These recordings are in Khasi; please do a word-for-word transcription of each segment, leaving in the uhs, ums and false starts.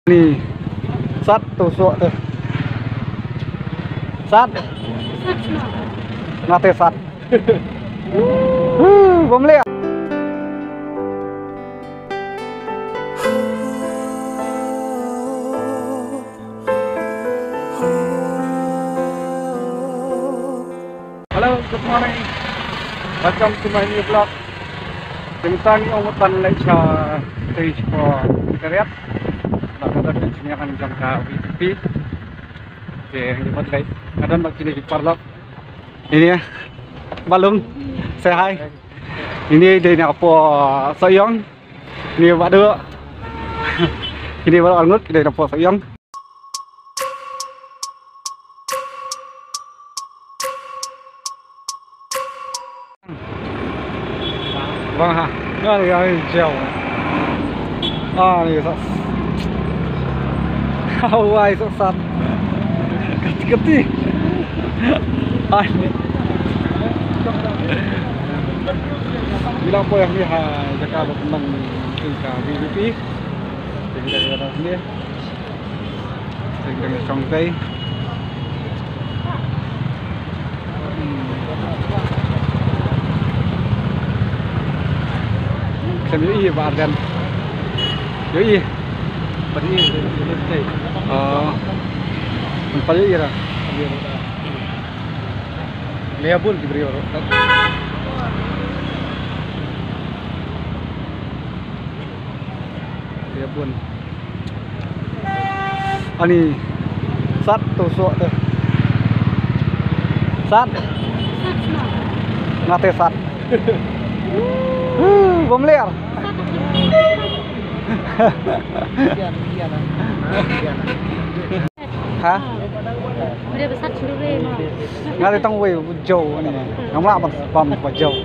Ni. Sat tu suak tu. Sat. Ngate sat. Huh, bom liat. Hello, good morning. Welcome to my new vlog. Teng tang ong tan leh sha stage ko kariat. Nak ada sini akan jangka V P P. Oke, yang buat leh. Ada mak sini di parlok. Ini ya. Balung. Say hi. Ini dia ni apa sayang. Ni ba duk. Ini ba duk angut, kita dapat sayang. Bang ha. Nga ni ai jauh. Ah ni sa. Hawaii sa sat. Kati kati. Ai. Bilang apa yang ni ha jaka ba tendang tingkah V V P. Jadi dari atas ni. Sing kane shong tei. Khlem ïohi ba arden. Ïohi. Padi ïohi tei. Oh. Padi ïohi ra. Mea bun ki briew. Ïa bun. Ani sat tu suak tu. Sat. Ngate sat. Huh, bom liar. Ha? Nga dei tang wei u Joe ni. Ngam lah ban pam ba Joe.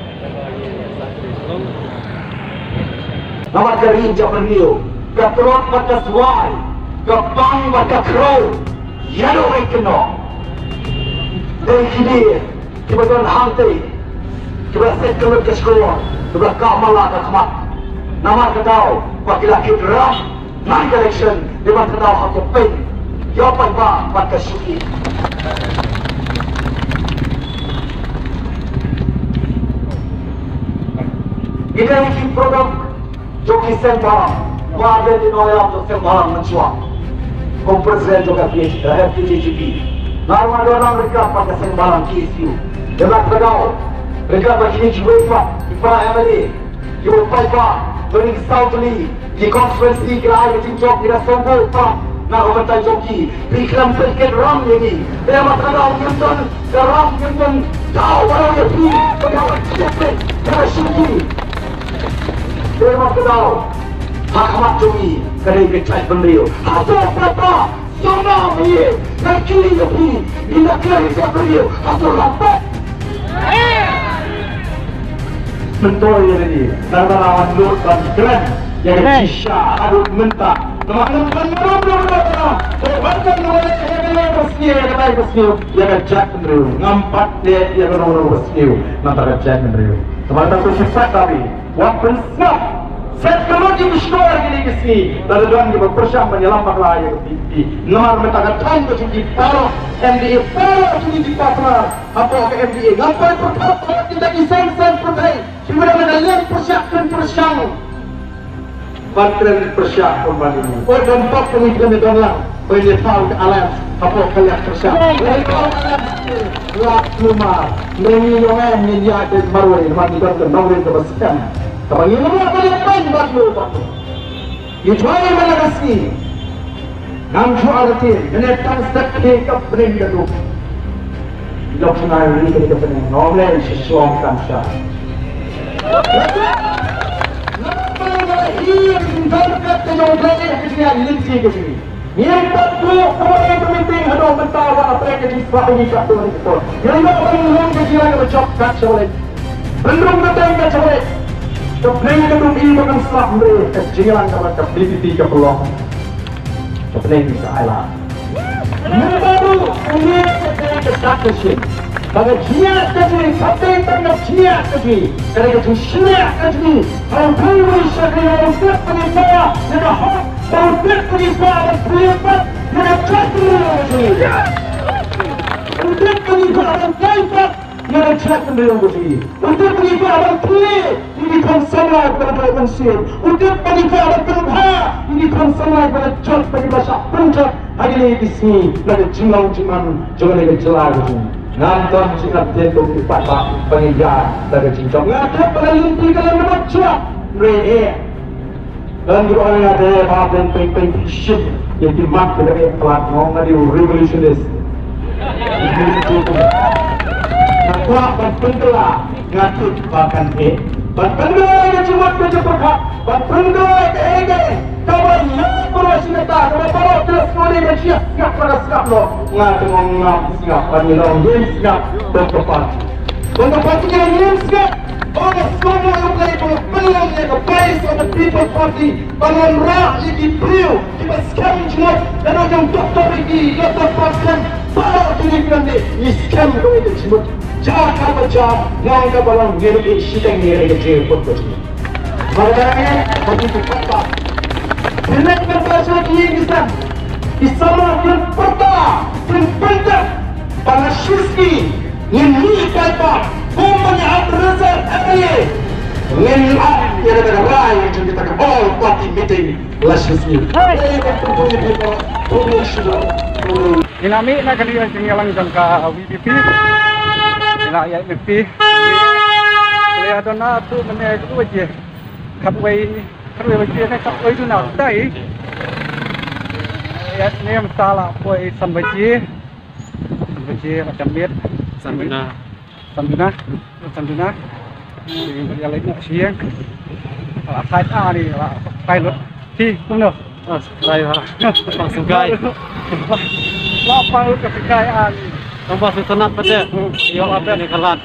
Namar ka ri jong ka riew, ka tlot bad ka swai, ka bang bad ka khrew, ïa dei wei kynnoh. Dei kine kiba don hangtei, kiba set ka lut ka shkor, kiba kah mala ka khmat. Namar ka daw ba ki la kit rap. Nine election, dei ban kynmaw ha ka peng. Ïa u paidbah bad ka shuki. Ngi dei ki product jong ki seng balang. Ba dei ki nongïalam jong seng balang mynshuwa. Kum president jong ka F K J G P. Nga ruh nga don ryngkat bad ka seng balang K S U. Dei ban kynmaw ryngkat bad kine kiwei pat ki para M L A. Ki paidbah, ba ring saw tylli ki constituency ki la ai ka jingjop, ki la sngewbha pat na ka bynta jong ki. Phi khlem pynket ram ïa ngi. Te ma ka daw ngim don ka ram, ngim don daw ba ïa phi ba ka wan jied peit ka shuki. Te ma ka daw ha khmat jong ngi ka dei ka jaitbynriew. Hato paidbah Sngewbha ïa ka kylli ka phi, ngi la kylli ka briew, hato la pat. Myntoi ïa lade, nang ba la wan lut ban kren ïa ka shisha haduh mynta. Namar nang ban wan lut ban wan lut ban wan lut ban wan lut ban wan lut ban sniew ïa ka tai ka sniew ïa ka jaitbynriew. Ngam pat leh ïa kano kano ba sniew na ka bynta ka jaitbynriew. Namar nang to shisha tawi. Wat pynsngap. Set ka lut ïa ki shkor kine ki sngi. Lada don kiba pyrshang ban ïalam bakla ïa ka P P P. Namar mynta ka thaiñ ka jong ki baroh M D A baroh jong ki partner hapoh ka M D A. Ngam pat pyrkhat ba kita ki seng seng pyrthei. Ki mut mynta lem pyrshah pyrshang. Ban kren pyrshah pyrshang. Oi, don pop kane kane don lang. Ba ngi thaw ka alliance hapoh ka leh pyrshah. Ba ngi thaw alliance. La kumar. Ngi ïong em ngi ïa dei marwei, namar ngi don ka nongrim kaba skhem. Kaba ngi ïa ba ïa pyn bad lu bad lu. Ngi thaw ïa ba la ka sngi. Ngam ju arati, ngi tang step ke ka bring da lu. Lok ngai ri ka ka bring. Ngom le shi suang kan sha. Ngam pyn ba hi, ngi don ka ka jong ka ka jong ka lynti ka jong. Ngim pat buh kumne ka meeting haduh mynta ba la pyrkhat ka jingspah ïa ngi katto katne ka por. Ngim pat buh kumne ka jingïalang kaba jop kat sha balei. Pynrung ka teng kat sha balei. Ka pynrung ka dum i ba kan sah mre ka jingïalang kaba ka B P P ka pynlong. Ka pynrung ka ai la. Ngim pat buh kumne ka teng ka dak ka shin. Ba ka jingïalang ka jong i, ka teng ka jingïalang ka jong i. Ka dei ka jingshaniah ka jong i. Ka dei ka jingshaniah ka jong i. Ka dei ka jingshaniah ka jong i. U tip ba ngi kwah ban plie pat ïa ka jaitbynriew ka jong ngi. U tip ba ngi kwah ban tei pat ïa ka jaitbynriew ka jong ngi. U tip ba ngi kwah ban plie ïa ki khun samla kiba la dei ban sngewthuh. U tip ba ngi kwah ban pynbha ïa ki khun samla kiba la jot bad kiba shah pynjot ha kine ki sngi na ka jinglong jingman jong kane ka jylla ka jong ngi. Ngam don jingïathuh ïa u paidbah ba ngi ïaid da ka jingjop. Nga tip ba la lynti ka lynti ba jop. Hynrei eh, don kiba ong ïa te ba pyn pyn pyn shit ïa ki mat kiba eh palat, nga ong nga dei u revolutionist. Nga kwah ban pynkylla, nga tip ba kan eh. Ban pynkylla ïa ka jingmut ka jingpyrkhat, ban pynkylla ïa kaei kaei kaba ïa baroh shi katta, kaba baroh ki la sngewdei ban shah sngap, ba ka sngap noh. Nga te nga ong ngam sngap, ban ïa long ngim sngap. Ban ka party, ban ka party ka ngim sngap. Ba nga sngewbha ïa U Blei ba nga pynlong ïa ka Voice of the People Party ban wanrah ïa ki briew kiba skhem jingmut. Lada jong Doctor Ricky, Doctor Pathen, baroh kine ki nongdie ngi skhem kawei ka jingmut. Jia kaba jia, long kaba long, ngin ïa shiteng ïa ka jingmut ka jingmut. Ba ka dang ïa ka jingmut ka jingmut. Pynlong kaba jia ki ïing ki sem, ki samla kin pyrta, kin pyntip ba la shisngi ngin mih paidbah kum ba ngi hap reserve area. Ngin hap ïa kata ka rai jong kita ka all party meeting la shisngi. Hey! Hey, ka tu pun ni pun ni shisngi. Ngi la mih na ka liang jingïalang jong ka V P P. Ngi la ïaid lynti. Ngi la don na tu mynne ka tu baje. Khatwei, khatwei baje ne khatwei duna dei. Ïaid ne mynta la poi san baje. San baje la janmiet. San duna. San duna. San duna. Ïa leit noh sha ïing. La thait ah ni la pilot. Ti kumno? Ah, lai ha. Pang sengkai. La pang lut ka sengkai ah ni. Tang ba sengsanat pate. Ïa la pate ni kalat.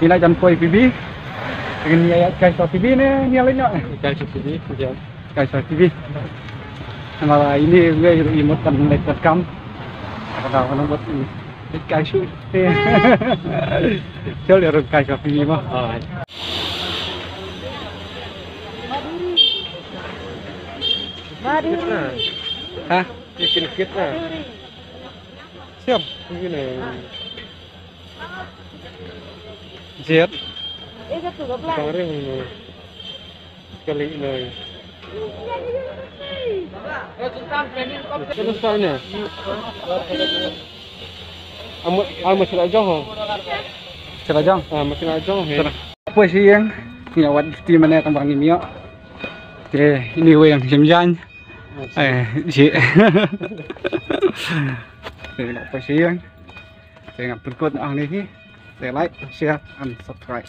Ïa la jan poi P B. Ngin ïa ïa kai sa P B ne ïa leit noh. Kai sa P B. Ïa. Kai sa T V. Namar ini ïa ïa mut kan leit kan kam. Ka da kan mut kai su. Chal ïa kai sa T V ma. Ha? Bikin kita. Siap. Ini. Jet. Kali ini. Terus tak ini. Amat amat sila jong. Sila jong. Ah, amat sila jong. Apa sih yang? Ïa wat ti mane tang bang ni mio. Te ini wei yang jam jan. Eh, si. Te apa sih yang? Te ngam pun kut ang ni. Te like, share and subscribe.